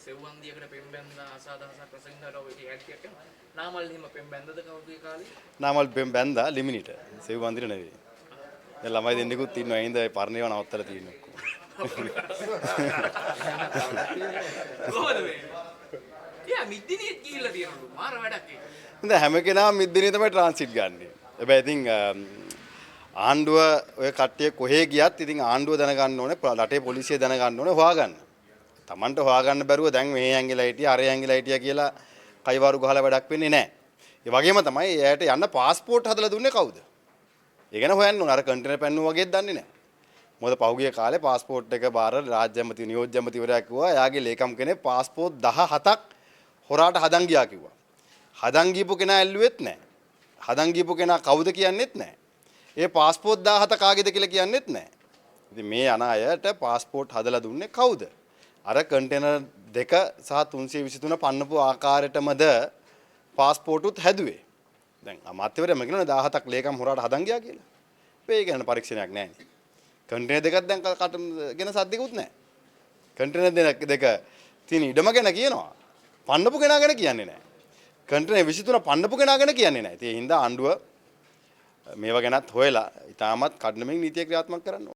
සෙව්වන්දියකට පෙම් බැඳලා ආසාදහසක් රස විඳලා ඔය ටික ටිකක් යනවා. නාමල් එහෙම පෙම් බැඳද කවුගේ කාලේ? නාමල් පෙම් බැඳා ලිමිනිට. සෙව්වන්දිට නෙවෙයි. දැන් ළමයි දෙන්නෙකුත් ඉන්නවා. ඒ හින්දා ඒ පරණ ඒවා නවත්තලා තියෙනවා ඔක්කොම. කොහොමද මේ? යා මිද්දිනියෙත් ගිහිල්ලා තියෙනවලු. මාර වැඩක් ඒක. දැන් හැම කෙනාම මිද්දිනිය තමයි ට්‍රාන්සිට් ගන්නෙ. හැබැයි ඉතින් ආණ්ඩුව ඔය කට්ටිය කොහේ ගියත් ඉතින් ආණ්ඩුව දැනගන්න ඕනේ, රටේ පොලිසිය දැනගන්න ඕනේ හොයාගන්න. තමන්ට හොයාගන්න බැරුව දැන් මෙහෙ ඇංගිලා හිටියා, අරේ ඇංගිලා හිටියා කියලා කයිවාරු ගහලා වැඩක් වෙන්නේ නැහැ. ඒ වගේම තමයි එයාට යන්න පාස්පෝට් හදලා දුන්නේ කවුද? ඒ ගැන හොයන්න ඕනේ. අර කන්ටේනර් පැන්නුවා වගේත් දන්නේ නැහැ. මොකද පහුගිය කාලේ පාස්පෝට් එක බාර රාජ්‍ය ඇමති නියෝජ්‍ය ඇමතිවරයා කිව්වා එයාගේ ලේකම් කෙනෙක් පාස්පෝට් 17ක් හොරාට හදන් ගියා කිව්වා. හදන් ගියපු කෙනා ඇල්ලුවෙත් නැහැ. හදන් ගියපු කෙනා කවුද කියන්නෙත් නැහැ. ඒ පාස්පෝට් 17 කාගේද කියලා කියන්නෙත් නැහැ. ඉතින් මේ අන අයට පාස්පෝට් හදලා දුන්නේ කවුද? අර කන්ටේනර් 2 සහ 323 පන්නපු ආකාරයටමද පාස්පෝටුත් හැදුවේ. දැන් අමාත්‍යවරයාම කියනවනේ 17ක් ලේකම් හොරාට හදන් ගියා කියලා. මේ ගැන පරීක්ෂණයක් නැහැ නේ. කන්ටේනර් දෙකක් දැන් කට ගැන සද්දෙකුත් නැහැ. කන්ටේනර් දෙක තියෙන ඉඩම ගැන කියනවා. පන්නපු කෙනා ගැන කියන්නේ නැහැ. කන්ටේනර් 23 පන්නපු කෙනා ගැන කියන්නේ නැහැ. ඉතින් ඒ හින්දා ආණ්ඩුව මේවා ගැනත් හොයලා ඉතාමත් කඩිනමින් නීතිය ක්‍රියාත්මක කරන්න ඕනේ.